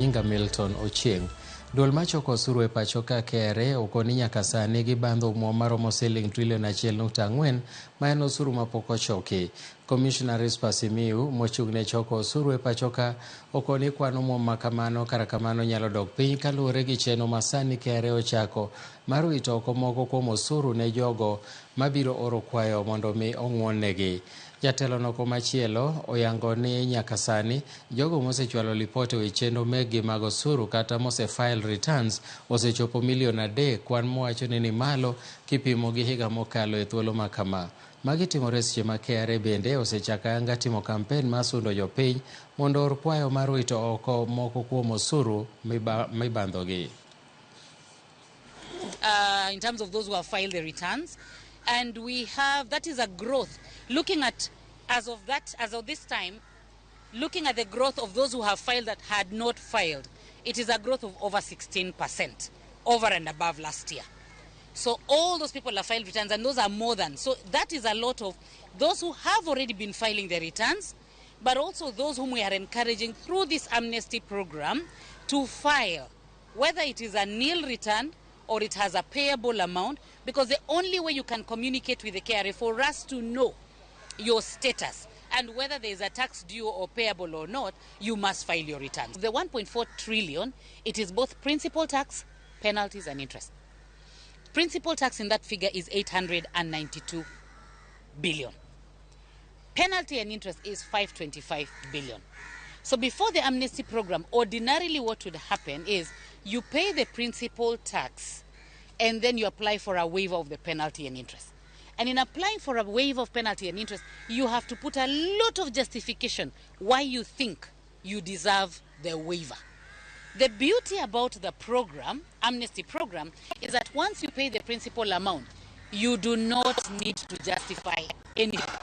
Nyinga Milton Ochieng. Duol machoko osuru e pacho ka KRA okoni nyaka sani gibandho omuom maromo siling trilion 1.4 ma en osuru mapok ochoki. Komishna Rispa Simiyu mochung' ne choko osuru e pacho ka okoni kwan omuom ma kamano kara kamano nyalo dok piny kaluwore gi chenro ma sani KRA ochako mar wito oko moko kuom osuru ne jogo mabiro oro kwayo mondo mi ong'wonnegi. Jatelono komachielo oyango ni nyaka sani jogo mosechwalo lipot e wi chenro mekgi mag osuru kata mose file returns osechopo milion 3, kwan mowacho ni ni malo kipimo gi higa mokalo e thuolo ma kama. Magi timore seche ma KRA bende osechako ayanga timo kampen mar sundo jopiny mondo oor kwayo mar wito oko moko kuom osuru mibandhogi. In terms of those who have filed the returns, and we have, that is a growth, looking at as of this time, looking at the growth of those who have filed that had not filed, it is a growth of over 16% over and above last year. So all those people have filed returns, and those are more than. So that is a lot of those who have already been filing their returns, but also those whom we are encouraging through this amnesty program to file, whether it is a nil return or it has a payable amount, because the only way you can communicate with the KRA for us to know your status and whether there is a tax due or payable or not, you must file your returns. The 1.4 trillion, it is both principal tax, penalties and interest. Principal tax in that figure is 892 billion. Penalty and interest is 525 billion. So before the amnesty program, ordinarily what would happen is you pay the principal tax and then you apply for a waiver of the penalty and interest. And in applying for a waiver of penalty and interest, you have to put a lot of justification why you think you deserve the waiver. The beauty about the program, amnesty program, is that once you pay the principal amount, you do not need to justify anything.